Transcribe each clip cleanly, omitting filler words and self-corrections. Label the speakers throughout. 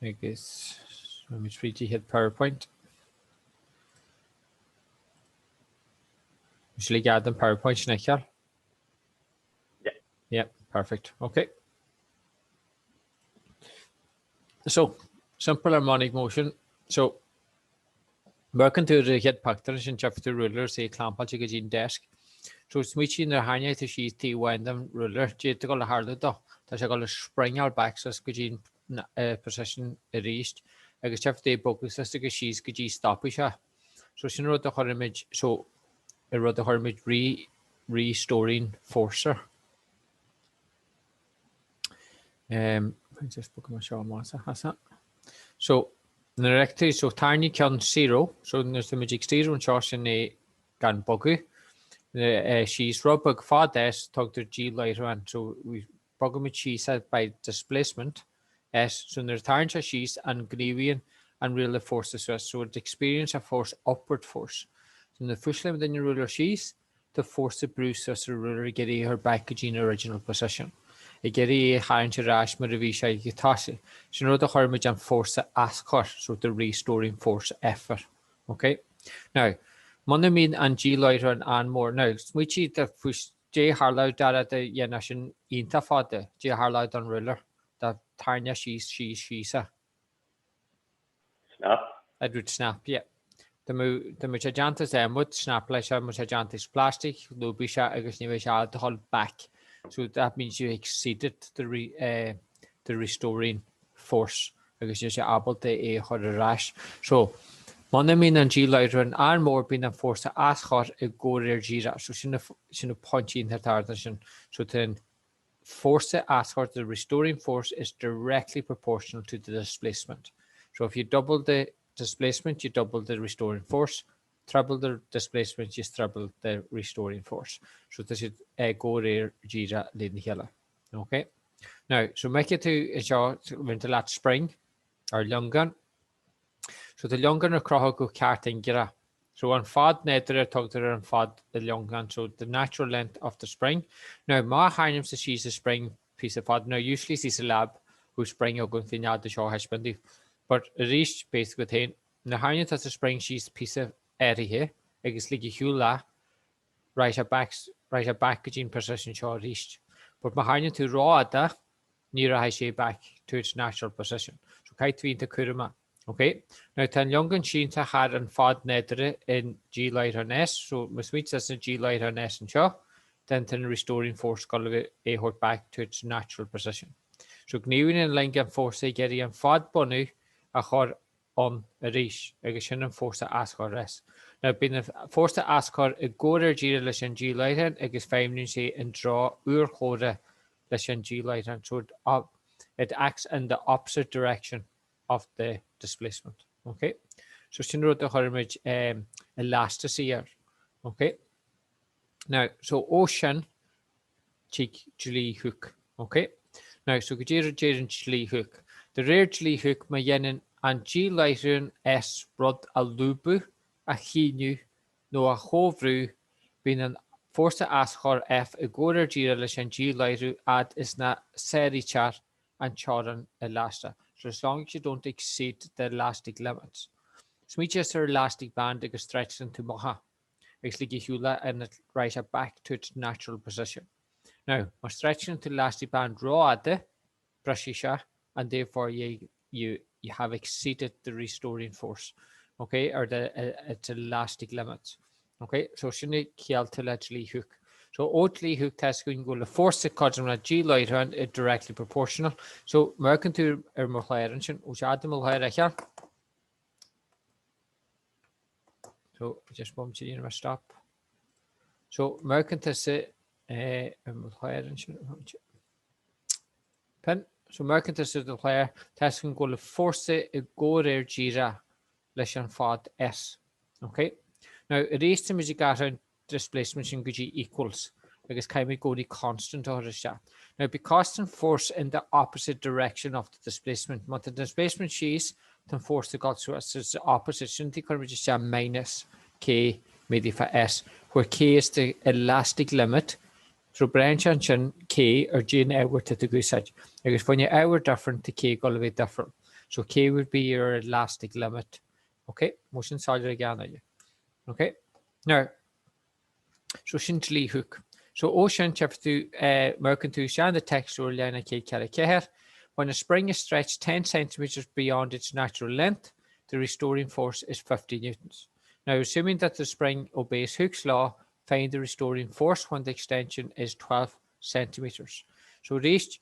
Speaker 1: Agus muid fríd an chéad PowerPoint. Is le gead an PowerPoint sin a fheiceáil?
Speaker 2: Yeah.
Speaker 1: Yeah, perfect. Okay. So, simple harmonic motion. So, amharcann tú ar an chéad pictiúr ansin tchífidh tú ruler is é clampáilte go dtí an desk. So, smaoitigh nuair a tharraingeoidh tú síos taobh amháin den ruler, cad é atá ag dul a tharlú dó. Tá sé ag dul a springáil back suas go dtí an position arís agus tchífidh tú é ag bogadh suas agus síos go dtí stopfaidh sé. So, sin rud a chuirimid, so, rud a chuirimid re, restoring force air. Um, just bogfaidh mé seo amach as a sheasamh. So, nuair a fheiceann tú, so tarraing ceann zero, so nuair atá muid ag zero anseo sin é gan bogadh, eh, síos rud beag fad S tugtar díláithreán, so we bogaimid síos é by displacement S, so nuair a tarraing sé síos an gníomhaíonn an riail fórsa suas, so it experience a force upward force. So nuair a phushláimid an ruler síos, Tá fórsa ag brú suas ar an ruler ag iarraidh é a chur back go dtí an original position. Ag iarraidh é a tharraingt ar ais mar a bhí sé ag tosaí. Sin rud a chuirimid an fórsa aschuir, so the restoring force F air. Ok? Now, muna mbíonn an díláithreán an-mhór, now, smaoitigh dá push, cad é a tharlódh dá dhéanfá sin iontach fada, cad é a tharlódh don ruler, dá dtarraingeofá síos, síos, síos é.
Speaker 2: Snap.
Speaker 1: It would snap, yeah. Dá mbeadh sé déanta as adhmad, snapálfaidh sé, mbeadh sé déanta as plastic, lúbfaidh sé agus ní bheidh sé ábalta a dhul back. So that means you exceeded the, re, uh, the restoring force agus níl sé ábalta é a chur ar ais. So, muna mbíonn an díláithreán an-mhór bíonn an fórsa aschuir i gcomhréir díreach. So sin sin an pointe iontach tábhachtach sin. So tá an fórsa aschuir, the restoring force is directly proportional to the displacement. So if you double the displacement, you double the restoring force. Treble the displacement, you treble the restoring force. So tá siad i gcomhréir díreach lena chéile. Okay? Now, so má fheiceann tú anseo rinne leat spring ar liongán. So tá liongán ar crochadh go ceart ingearach. So an fad nádúrtha tugtar ar an fad i liongán, so the natural length of the spring. Now má tharraingimse síos an spring píosa fada, now usually is sa lab bheadh spring againn faoin fhad seo a thaispeáint daoibh. But arís, beidh agat féin, nuair a tharraingíonn tusa spring síos píosa áirithe agus lig ar shiúl é, raghaidh sé back, raghaidh sé back go dtí an position seo arís. But má tharraingíonn tú rófhada, ní rachaidh sé back to its natural position. So caithfidh tú iontach cúramach. Ok? Now tá an liongán sínte thar an fad nádúrtha in díláithreán S, so má smaoiníonn tusa díláithreán S anseo, then tá an restoring force ag dul é a thabhairt back to its natural position. So gníomhaíonn an liongán fórsa ag iarraidh an fad bunaidh a chur ann arís agus sin an fórsa aschuir S. Now bíonn an fórsa aschuir i gcomhréir díreach leis an díláithreán agus feidhmníonn sé i dtreo urchomhaireach leis an díláithreán, so it, it acts in the opposite direction of the displacement. Ok? So sin rud a chuirimid um, elasticity air. Ok? Now, so ó sin, tig dlí Hooke. Ok? Now, so cad é a deir an dlí Hooke. De réir dlí Hooke, má dhéanann an díláithreán S rud a lúbadh, a shíneadh nó a chomhbhrú, bíonn an fórsa aschuir F i gcomhréir díreach leis an díláithriú fhad is nach sáraítear an teorainn leasta. So as long as you don't exceed the elastic limits. Smaoitigh ar elastic band agus stretchann tú amach é agus lig ar shiúl é and it raghaidh sé back to its natural position. Now, má stretchann tú elastic band rófhada, brisfidh sé and therefore you, you, you have exceeded the restoring force, okay, or the uh, its elastic limits. Okay, so sin é ciall atá le dlí Hooke. So ó dlí Hooke tá a fhios againn go bhfuil an fórsa cothrom le díláithreán i directly proportional. So má amharcann tú ar mo chlár ansin, ó sé fhada mo chlár a fheiceáil. So just moment to déanamh stop. So má amharcann tusa eh, ar mo chlár ansin, Pin, so má amharcann tusa ar do chlár, tá a fhios againn go bhfuil an fórsa i gcomhréir díreach leis an fad S. Ok? Now, arís táimid ag athrú an displacement sin go dtí equals agus caithfimid i gcónaí constant a chur isteach. Now, because an force in the opposite direction of the displacement, má tá displacement síos, tá an force ag dul suas, so it's the opposite, sin tuige cuirimid isteach minus K méadaithe fá S, where K is the elastic limit, So braitheann sé ansin K ar cén ábhar atá tú ag úsáid. Agus fá choinne ábhar different tá K ag dul a bheith difriúil. So K would be your elastic limit. Ok, bhfuil sin soiléir ag aon duine. Ok, now, so sin dlí Hooke. So ó sin tiocfaidh tú, eh, má amharcann tú isteach in the text ar leathanach 144, when a spring is stretched 10 centimetres beyond its natural length, the restoring force is 50 newtons. Now, assuming that the spring obeys Hooke's law, find the restoring force when the extension is 12 centimetres. So arís,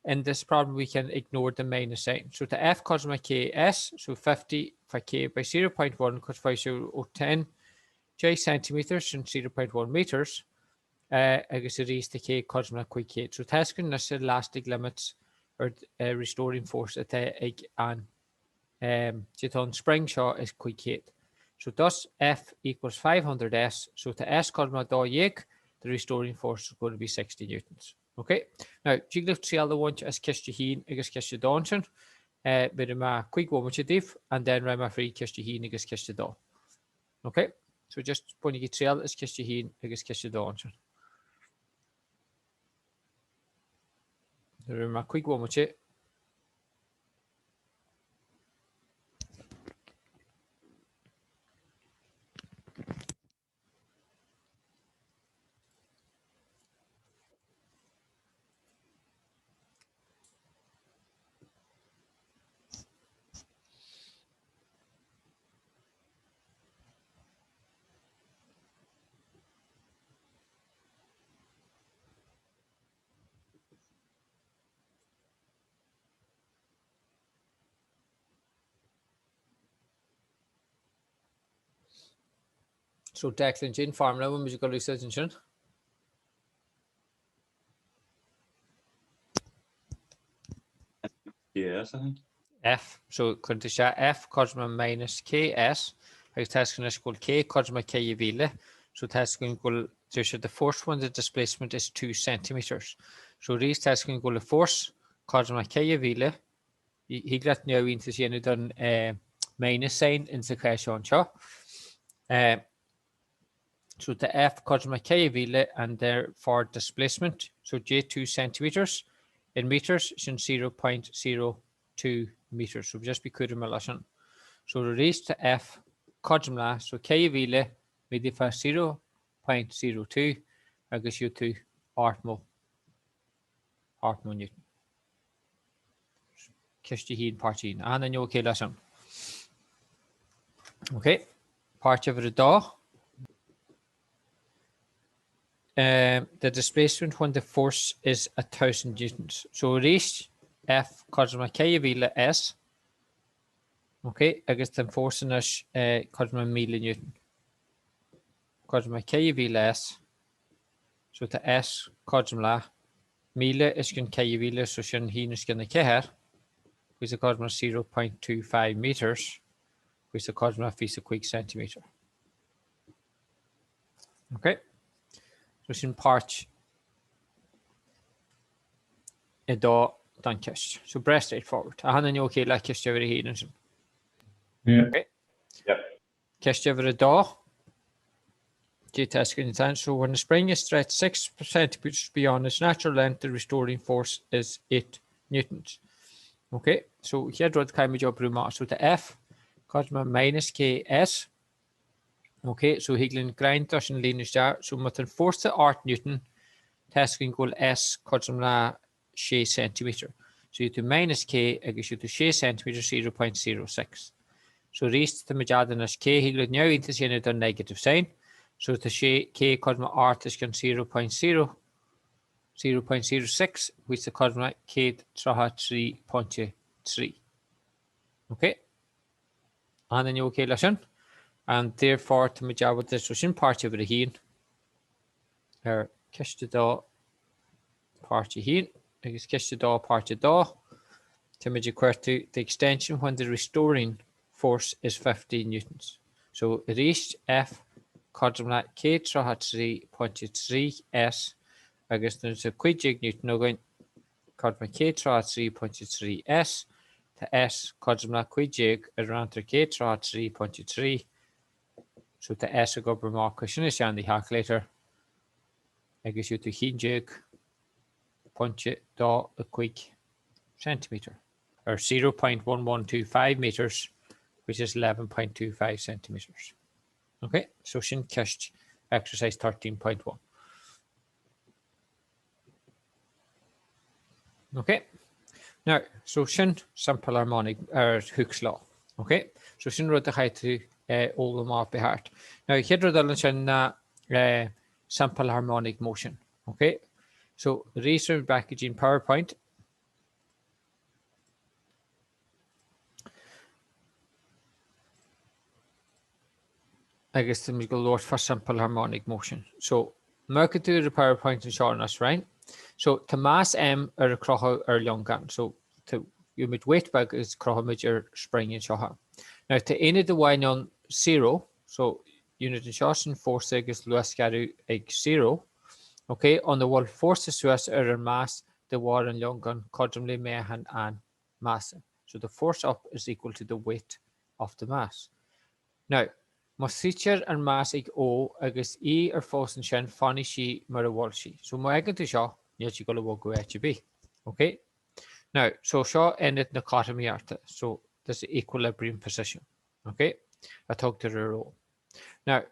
Speaker 1: in this problem we can ignore the minus sign. So tá F cothrom le KS, so 50 fá K by 0.1 cos faoi sé ó 10 10 centimetres sin 0.1 metres uh, agus arís tá K cothrom le 500. So tá a fhios againn anois elastic limits or uh, restoring force atá ag an um, tá an spring seo is 500. So thus F equals 500S, so tá S cothrom le 12, the restoring force is going to be 60 newtons. Ok, now, tig libh triail a bhaint as ceist a haon agus ceist a dó ansin. Eh, bhéarfaidh mé 5 bhomaite daoibh and then raghaidh mé fríd ceist a haon agus ceist a dó. Ok, so just bainigí triail as ceist a haon agus ceist a dó ansin. Bhéarfaidh mé 5 bhomaite. So Declan, cén formula a bhfuil muid ag dul a úsáid ansin?
Speaker 2: KS, I think.
Speaker 1: F, so cuireann tú isteach F cothrom le minus KS agus tá a fhios againn anois go bhfuil K cothrom le 4,000 so tá a fhios againn go bhfuil deir siad the force when the displacement is 2 centimetres. So arís tá a fhios againn go bhfuil an force cothrom le 4,000 Thig leat neamhiontas a dhéanamh don minus sign in sa chás seo anseo. So tá F cothrom le 4,000 and therefore displacement, so J2 centimetres in metres sin 0.02 metres. So just bí cúramach leis sin. So arís tá F cothrom le, so 4,000 méadaithe fá 0.02 agus gheobhaidh tú 80 80 newton. Ceist 1, Páirt 1. Achan duine ok leis sin? Ok, Páirt uimhir 2. Um, the displacement when the force is 1000 newtons. So arís F cothrom le 4000 S. Ok, agus tá an force anois eh, cothrom le 1000 newton. Cothrom le 4000 S. So tá S cothrom le 1000 os cionn 4000 so sin haon os cionn 4, which is cothrom le 0.25 metres, which is cothrom le 25 centimetre. Ok, so sin páirt 2 den cheist. So breá straightforward. Achan duine ok le ceist uimhir a haon ansin.
Speaker 3: Yeah.
Speaker 1: Ok.
Speaker 2: Yep.
Speaker 1: Ceist uimhir 2. Cad é atá againn ansin. So when the spring is stretched 6 centimetres beyond its natural length, the restoring force is 8 newtons. Ok, so chéad rud caithfimid oibriú amach. So tá F cothrom le minus KS. Ok, so thig linn greim de sin a líonadh isteach. So má tá an fórsa 8 newton, tá a fhios againn go bhfuil S cothrom le 6 ceintiméadar. So gheobhaidh tú minus K agus gheobhaidh tú 6 ceintiméadar 0.06. So arís tá muid ábalta anois K thig leat neamhiontas a dhéanamh don negative sign. So tá 6 K cothrom le 8 os cionn 0.0 0.06 which is cothrom le 133.3. Ok? Achan duine ok leis sin? And therefore tá muid ábalta so sin páirt uimhir a haon ar ceist a dó Páirt 1 agus ceist 2 Páirt 2, táimid ag cuartú the extension when the restoring force is 50 newtons. So arís F cothrom le 133.3 S agus nuair atá 15 newton againn cothrom le 133.3 S tá S cothrom le 15 ar ranntar 133.3 so tá S ag obair amach cuir sin isteach in the calculator. agus gheobhaidh tú 11.25 ceintiméadar. Or 0.1125 metres, which is 11.25 centimetres. Ok, so sin ceist exercise 13.1. Ok, now, so sin simple harmonic ar Hooke's Law. Ok, so sin rud a chaithfidh tú eh, fhoghlaim off by heart. Now, chéad rud eile ansin ná eh, simple harmonic motion. Ok, so arís back go dtí an PowerPoint. Agus táimid ag labhairt fá simple harmonic motion. So, má amharcann tú ar an PowerPoint anseo anois, right? So, tá mass M ar crochadh ar liongán. So, tá muid weight beag agus crochfaidh muid ar spring anseo. Now, tá aonad amháin ann, zero, so unit anseo sin fórsa agus luasghéarú ag zero, ok, ina bhfuil fórsa suas ar an mass de bharr an liongáin cothrom le meáchan an masa. So the force up is equal to the weight of the mass. Now, má suitear an mass ag O agus í ar fós ansin fanfaidh sí mar a bhfuil sí. So má fhágann tú seo, níl sí ag dul a bhogadh áit ar bith. Ok? Now, so seo ionad na cothromaíochta. So this is equilibrium position. Ok? A tugtar ar O. Now,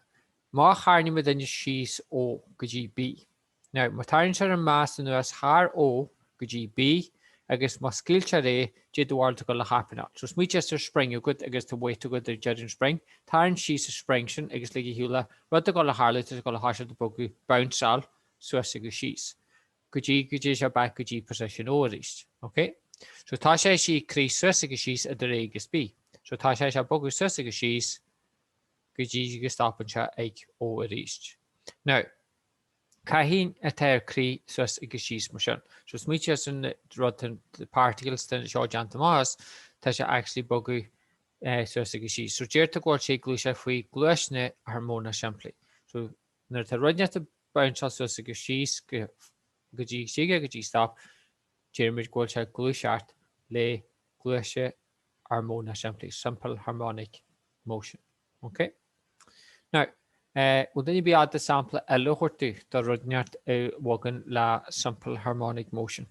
Speaker 1: má tharraingímid anois síos O go dtí B. Now, má tarraingtear an mass anuas thar O go dtí B, agus má scaoiltear é, caidé do bharúil atá ag dul a happenáil. So smaoitigh ar spring agat agus tá weight agat ag deireadh an spring, tarraing síos an spring sin agus lig ar shiúl é, rud atá ag dul a tharlú, tá sé ag dul a thoiseacht ag bogadh, bounceáil, suas agus síos. Go dtí go dtéann sé back go dtí position O arís. Ok? So tá sé ag crith suas agus síos idir A agus B. So tá sé ag bogadh suas agus síos go dtí go stopann sé ag O arís. Now, cathain atá ar crith suas agus síos mar sin? So smaoitigh as an rud the particles tá seo déanta amach as, tá sé actually bogadh eh, suas agus síos. So deirtear go bhfuil sé ag gluaiseacht faoi gluais na harmónach simplí. So nuair atá rud inteacht ag bounceáil suas agus síos go dtí go go dtí stop, deirimid go bhfuil sé ag gluaiseacht le gluaise armónach simplí, simple harmonic motion. Ok? Now, eh, bhfuil duine ar bith ábalta sampla eile a thabhairt domh de rud inteacht a bhogann le simple harmonic motion?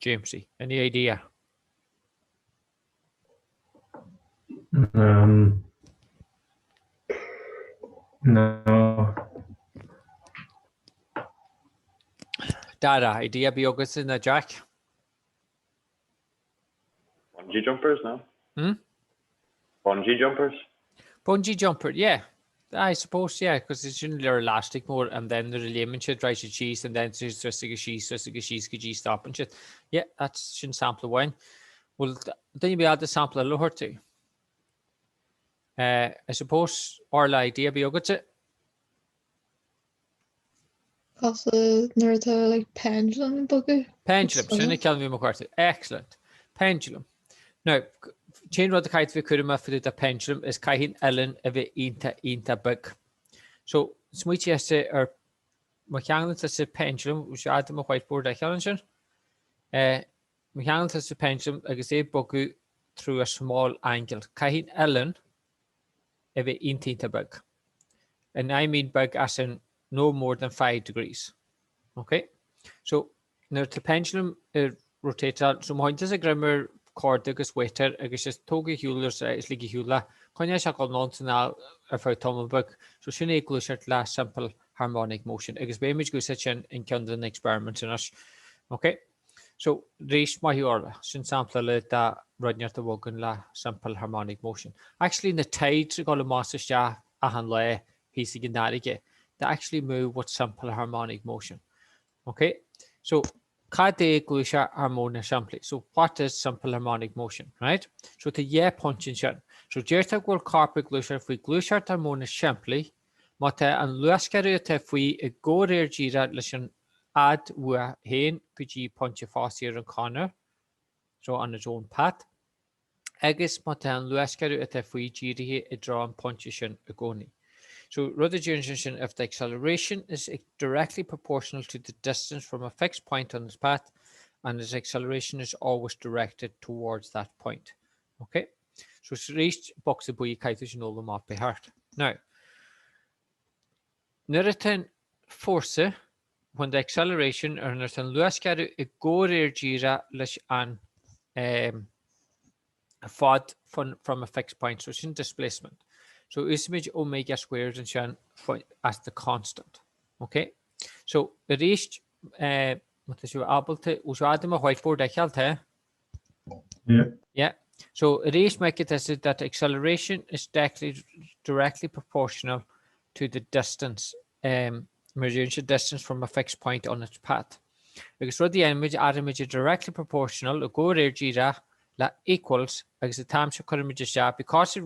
Speaker 1: Jamesie, any idea?
Speaker 3: Um, no.
Speaker 1: Dara, idea ar bith agatsa nó Jack?
Speaker 2: Bungee jumpers, no? Hmm? Bungee jumpers?
Speaker 1: Bungee jumper, yeah. I suppose, yeah, because it's sin ar elastic mór and then nuair a léimeann siad raghaidh siad síos and then suas agus síos, suas agus síos go dtí stopann siad. Yeah, that's sin sampla amháin. Bhfuil duine ar bith ábalta sampla eile a thabhairt domh? Uh, I suppose, Orla, idea ar bith agatsa?
Speaker 4: Cosúil nuair atá like pendulum ag bogadh.
Speaker 1: Pendulum, sin an ceann a bhí mé ag cuartú. Excellent. Pendulum. Now, t-aon rud a caithfidh tú bheith cúramach fá dtaobh de pendulum is caithfidh an uillinn a bheith iontach, iontach beag. So, smaoitigh tusa ar, má cheanglann tusa pendulum, bhfuil sé ábalta mo whiteboard a fheiceáil ansin? Eh, má cheanglann tusa pendulum agus é ag bogadh through a small angle, caithfidh an uillinn a bheith iontach iontach beag. And I mean beag as in no more than 5 degrees. Ok? So, nuair atá pendulum ag rotateáil, so má théann tusa greim ar corda agus weight air agus just tóg ar shiúl is lig ar shiúl é, coinneoidh sé ag dul anonn is anall ar feadh tamall beag. So sin é gluaiseacht le simple harmonic motion agus beidh muid ag úsáid sin in ceann de na experiments anois. Ok? So, arís, maith thú Orla, sin sampla eile de rud inteacht a bhogann le simple harmonic motion. Actually, na tides ag dul amach is isteach achan lá thíos ag an fharraige, they actually move with simple harmonic motion. Ok? So, cad é gluaiseacht armónach simplí? So, what is simple harmonic motion, right? So, tá dhá phointe ansin. So, deirtear go bhfuil corp ag gluaiseacht faoi gluaiseacht armónach simplí má tá an luasghéarú atá faoi i gcomhréir díreach leis an fhad uaidh féin go dtí pointe thosaigh ar an chonair, so on its own path, agus má tá an luasghéarú atá faoi dírithe i dtreo an phointe sin i gcónaí. So rud a deireann sé sin if the acceleration is directly proportional to the distance from a fixed point on its path and its acceleration is always directed towards that point. Ok? So arís bocsa buí caithfidh tú sin a fhoghlaim off by heart. Now, nuair atá an fórsa When the acceleration ar nuair atá an luasghéarú i gcomhréir díreach leis an fad from a fixed point, so sin displacement. So úsáidimid omega squared ansin as the constant. Ok? So arís, má tá sibh ábalta, bhfuil sibh ábalta mo whiteboard a fheiceáil, tá?
Speaker 3: Yeah.
Speaker 1: Yeah. So arís make it as that acceleration is directly, directly proportional to the distance um, mar deireann sé distance from a fixed point on its path. Agus rud a dhéanaimid, athraímid directly proportional i gcomhréir díreach le equals agus an t-am seo cuirimid isteach because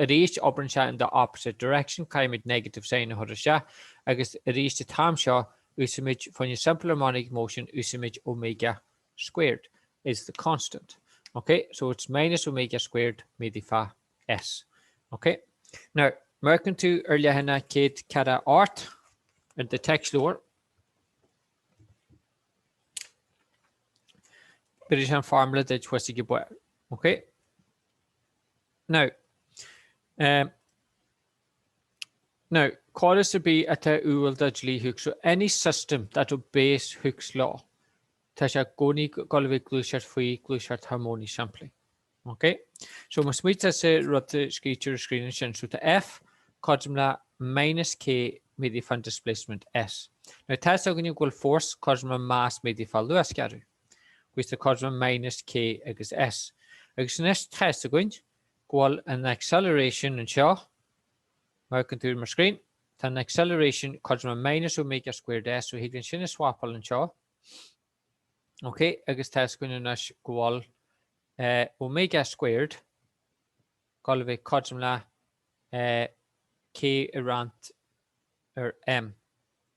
Speaker 1: arís oibríonn sé in the opposite direction caithfimid negative sign a chur isteach agus arís an t-am seo úsáidimid fá choinne simple harmonic motion úsáidimid omega squared is the constant. Ok, so it's minus omega squared méadaithe fá S. Ok, now, má amharcann tú ar leathanach 148 in do téacsleabhar, b'fhéidir sé an formula duit thuas ag barr. Ok, now, um, now, córas ar bith atá umhal do dhlí Hooke, so any system that obeys Hooke's law, tá sé i gcónaí ag dul a bheith ag gluaiseacht faoi gluaiseacht harmónaí simplí. Ok? So má smaoiníonn tusa rud a scrítear ar screen ansin, so tá F cothrom le minus K méadaithe fán displacement S. Now tá fhios againne go bhfuil force cothrom le mass méadaithe fá luasghéarú. Agus tá cothrom le minus K agus S. Agus anois tá fhios againn go bhfuil an acceleration anseo, má amharcann tú ar mo screen, tá an acceleration cothrom le minus omega squared S, so thig linn sin a swapáil anseo. Ok, agus tá fhios againn anois go bhfuil eh, omega squared ag dul a bheith cothrom le eh, K a roinnt ar M.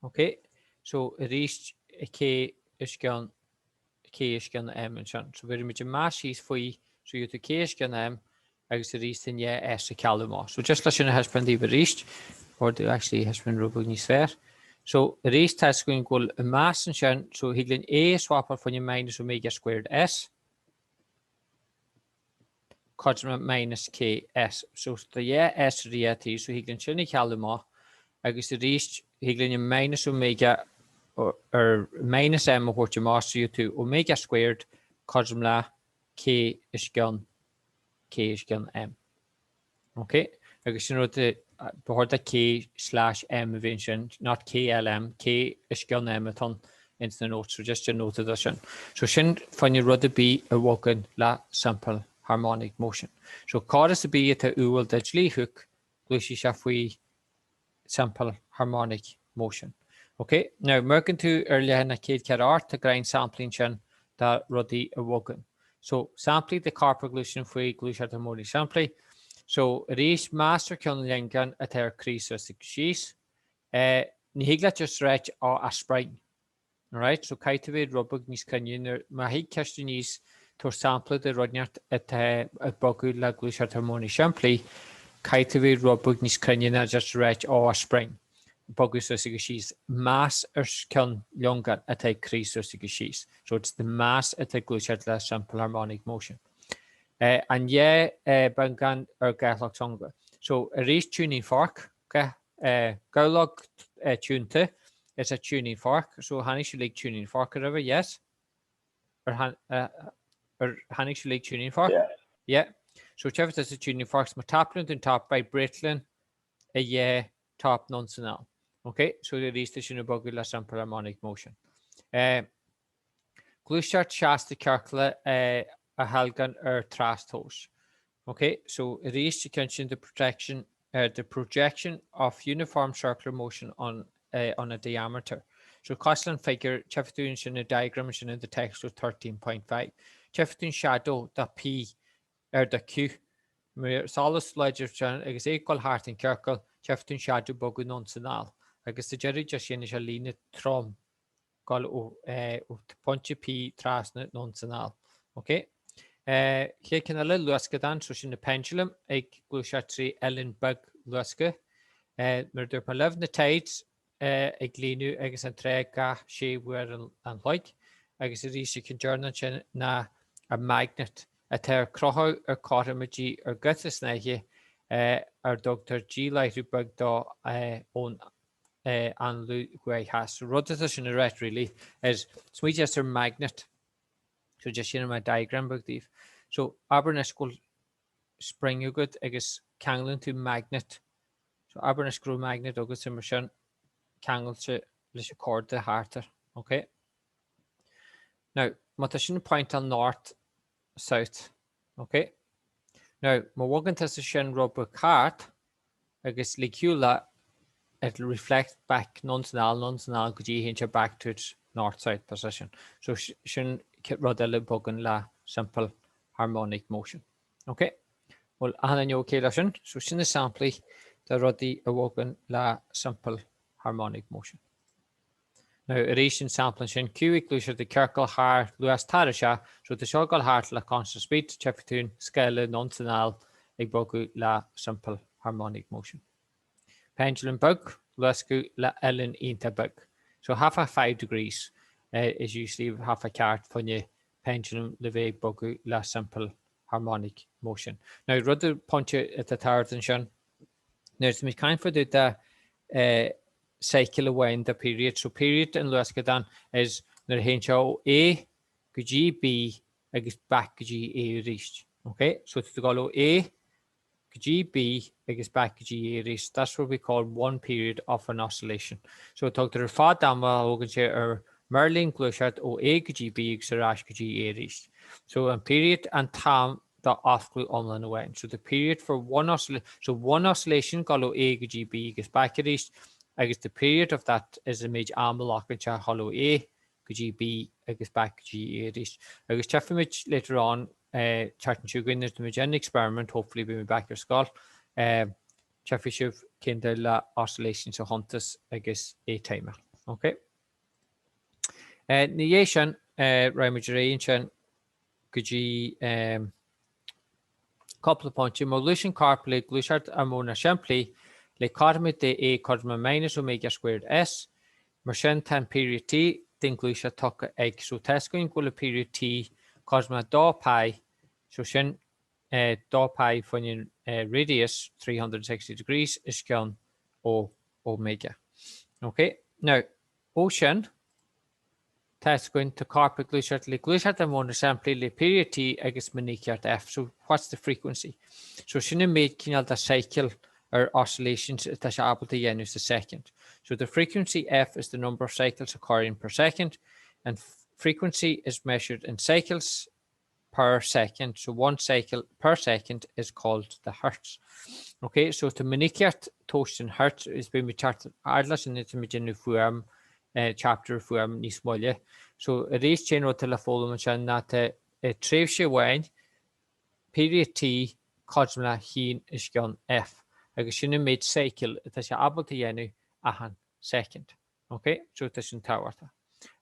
Speaker 1: Ok, so arís K os cionn K os cionn M ansin. So bhéarfaimid an mass síos faoi, so gheobhaidh tú K os cionn M agus arís i ndiaidh S a chealú amach. So just le sin a thaispeáint daoibh arís, or do actually thaispeáint rud beag níos fearr. So arís tá fhios againn go bhfuil an mass ansin, so thig linn A a swapáil fá choinne minus omega squared S, cothrom le minus K S. So tá dhá S ar dhá taobh, so thig linn sin a chealú amach, agus arís thig linn an minus omega or minus M a thabhairt amach, so gheobhaidh tú omega squared cothrom le K os cionn K os cionn M. Ok? Agus sin rud ba chóir do K slash M a bheith ansin, not KLM, K os cionn M atá ann ins na notes, so just déan nóta de sin. So sin fá choinne rud ar bith a bhogann le simple harmonic motion. So córas ar bith atá umhal do dhlí Hooke, gluaisfidh sé faoi simple harmonic motion. Ok, now má amharcann tú ar leathanach 148 tá greim samplaí ansin de rudaí a bhogann. So, samplaí de corp a ghluaiseann faoi gluaiseacht harmónaí simplí. So, arís, mais ar ceann lingeán atá ar crith suas agus síos, eh, ní thig leat just ráit, oh, a spring. Alright, so caithfidh tú bheith rud beag níos cruinne nuair, má thig ceist aníos, tabhair sampla de rud inteacht atá ag bogadh le gluaiseacht harmónaí simplí, caithfidh tú bheith rud beag níos cruinne ná just a ráit, oh, a spring, bogadh suas agus síos, mais ar ceann liongáin atá ag crith suas agus síos. So it's the mass atá ag gluaiseacht le simple harmonic motion. Eh, an dhá eh, beagán ar gabhlach teanga. So arís tuning fork, ga, Gabhlach tiúnta is a tuning fork. So chonaic sibh uilig tuning fork roimhe, yes? Ar chonaic sibh uilig tuning fork?
Speaker 2: Yeah.
Speaker 1: Yeah. So tchífidh tusa tuning forks má tapalann tú an top vibratelann a dhá top anonn 's anall. Ok, so arís tá sin ag bogadh le simple harmonic motion. Uh, Gluaiseacht seasta ciorclach a theilgean ar trastomhas. Ok, so arís an ceann sin the protection, the projection of uniform circular motion on on a diameter. So cosúil an figure, tchífidh tú ansin an diagram ansin in the text so 13.5. Tchífidh tú an shadow de P ar do Q. Mar solas láidir sin agus é ag dul thart an ciorcal, tchífidh tú an shadow bogadh anonn 's anall. Agus sa deireadh just déanfaidh sé líne trom. dul ó phointe P trasna anonn 's anall. Ok? Chéad ceann eile, luascadán, so sin na pendulum ag gluaiseacht trí uillinn beag luasctha. Mar a dúirt mé libh, na tides ag líonadh agus an trá gach sé uair an chloig. Agus arís an ceann deireanach ansin ná an magnet atá ar crochadh ar cothromaidí ar giota snáithe ar dtugtar díláithriú beag dó ón. Anlú thuaidh theas. So rud atá sin a ráit really is smaointigh just ar magnet. So just déanfaidh mé diagram beag daoibh. So abair anois go bhfuil spring agat agus ceanglann tú magnet. So abair anois go raibh magnet agat mar sin ceangailte leis an corda thart air. Ok? Now, má tá sin pointeáil north, south. Ok? Now, má bhogann tusa sin rud beag thart agus lig shiúl leat, it'll reflect back anonn 's anall, anonn 's anall go dtí théann sé back to its north south position. So sin rud eile bogann le simple harmonic motion. Ok? Bhfuil achan duine ok le sin? So sin na samplaí de rudaí a bhogann le simple harmonic motion. Now, arís an sampla ansin, Q ag gluaiseacht i ciorcal thar luas tairiseach, so tá seo ag dul thart le constant speed, tchífidh tú an scála anonn 's anall ag bogadh le simple harmonic motion. Pendulum beag, luascadh le uillinn iontach beag. So half a 5 degrees is usually half a ceart fá choinne pendulum le bheith ag bogadh le simple harmonic motion. Now, rud pointe atá tábhachtach ansin, nuair atá muid ag caint fá dtaobh de cycle amháin de period. So period an luascadán is nuair a théann sé ó A go dtí B agus back go dtí A arís. Ok? So tá tú ag dul ó A go dtí B agus back go dtí A arís. That's what we call one period of an oscillation. So tugtar ar fad ama a thógann sé ar mheirlín gluaiseacht ó A go dtí B agus ar ais go dtí A arís. So an period an t-am d'fhoscladh iomlán amháin. So the period for one oscillation, so one oscillation dul ó A go dtí B agus back arís agus the period of that is an méid ama a ghlacann sé dhul ó A go dtí B agus back go dtí A arís. Agus tchífimid later on tseachtain seo chugainn nuair atá muid in experiment, hopefully beidh mé back ar scoil, tchífidh sibh cén dóigh le oscillations a chuntas agus é timeáil. Ok? Ina dhiaidh sin, raghaimid ar aghaidh ansin go dtí cúpla pointe. Má ghluaiseann corp le gluaiseacht ar modhanna simplí, le cothroime de A cothrom le minus omega squared S, mar sin tá an period T den ghluaiseacht tugtha ag. So tá fhios againn go bhfuil an period T cothrom le 2 pi, so sin 2 pi fá choinne radius 360 degrees is cionn ó omega. Ok, now ó sin, Tá fhios againn, tá corp ag gluaiseacht le gluaiseacht ar mhodhanna simplí le period T agus minicíocht F. So, what's the frequency? So, sin an méid cineál de cycle or oscillations atá sé ábalta a dhéanamh sa second. So, the frequency F is the number of cycles occurring per second and frequency is measured in cycles per second, so one cycle per second is called the hertz. Ok, so tá minicíocht tomhaiste in hertz is beidh muid teacht fhad leis an tá muid déanamh fuaim, eh, chapter fuaim níos moille. So arís cén rud atá le foghlaim ansin ná tá eh, tréimhse amháin, period T, cothrom le haon is cionn F, agus sin an méid cycle atá sé ábalta a dhéanamh achan second. Ok, so tá sin tábhachtach.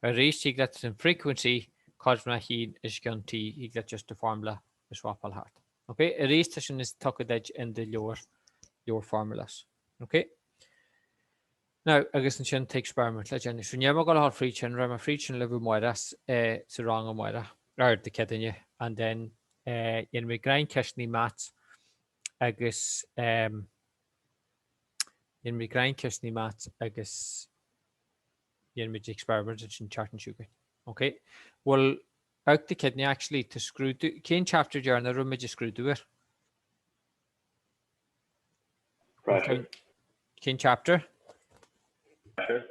Speaker 1: Arís, thig leat an frequency cothrom le haon is cionn T, thig leat just the formula a swapáil thart. Ok, arís tá sin is tugtha duit in do leabhar, leabhar formulas. Ok? Now, agus ansin tá experiment le déanamh. So níl mé ag dul a dhul fríd sin, raghaidh mé fríd sin libh amárach eh, sa rang amárach, ar Dé Céadaoine, and then eh, dhéanfaidh mé greim ceisteanna maths agus um, Dhéanfaidh muid greim ceisteanna maths agus dhéanfaidh muid experiment ansin tseachtain seo chugainn. Ok? Bhuel, out the kidney actually tá scrúdú, cén chapter deireanach a raibh muid ag scrúdú air?
Speaker 2: Pressure.
Speaker 1: Cén chapter?
Speaker 2: Pressure.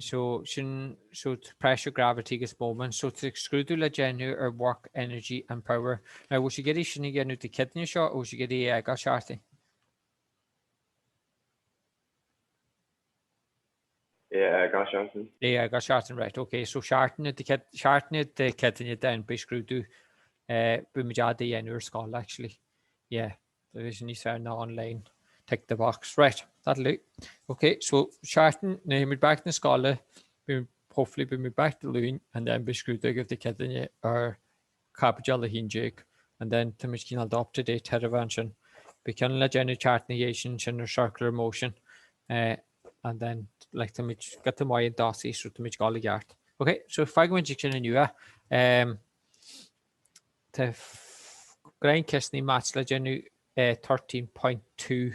Speaker 1: So sin, so pressure, gravity agus moment. So tá scrúdú le déanamh ar work, energy and power. Now, bhfuil sibh ag iarraidh sin a dhéanamh Dé Céadaoine seo nó bhfuil sibh ag iarraidh é a fhágáil seachtain?
Speaker 2: É a fhágáil seachtain.
Speaker 1: É a fhágáil seachtain, right, ok. So seachtain seachtain Dé Céadaoine then beidh scrúdú, eh, beidh muid á dhéanamh ar scoil actually. Yeah. Beidh sé níos fearr ná online. Tick the box. Right, that'll do. Ok, so seachtain, nuair a théimid back na scoile, hopefully beidh muid back Dé Luain and then beidh scrúdú agaibh Dé Céadaoine ar chaibidil 11 and then tá muid cineál up to date thairbhe ansin. Beidh ceann le déanamh seachtain ina dhiaidh sin, sin ar circular motion eh, and then like tá muid giota maith chun tosaigh so tá muid ag dul i gceart. Ok, so fágfaimid ag sin inniu é. Um, Tá greim ceisteanna maths le déanamh 13.2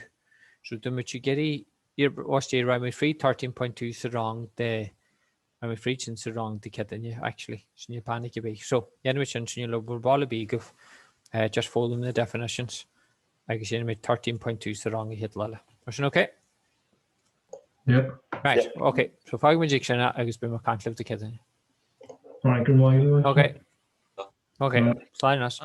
Speaker 1: so tá muid ag iarraidh. Bhaisti raibh mé fríd 13.2 sa rang de raibh mé fríd sin sa rang Dé Céadaoine actually sin níl panic ar bith. So dhéanfaimid sin sin le bhur ball a bith agaibh eh, just foghlaim na definitions agus dhéanfaimid 13.2 sa rang an chéad lá eile. Mar sin okay?
Speaker 3: Yeah.
Speaker 1: Right, yeah. okay. So fágfaimid ag sin agus beidh mé ag caint libh Dé Céadaoine.
Speaker 3: Right, good morning.
Speaker 1: Okay. Okay, slán anois.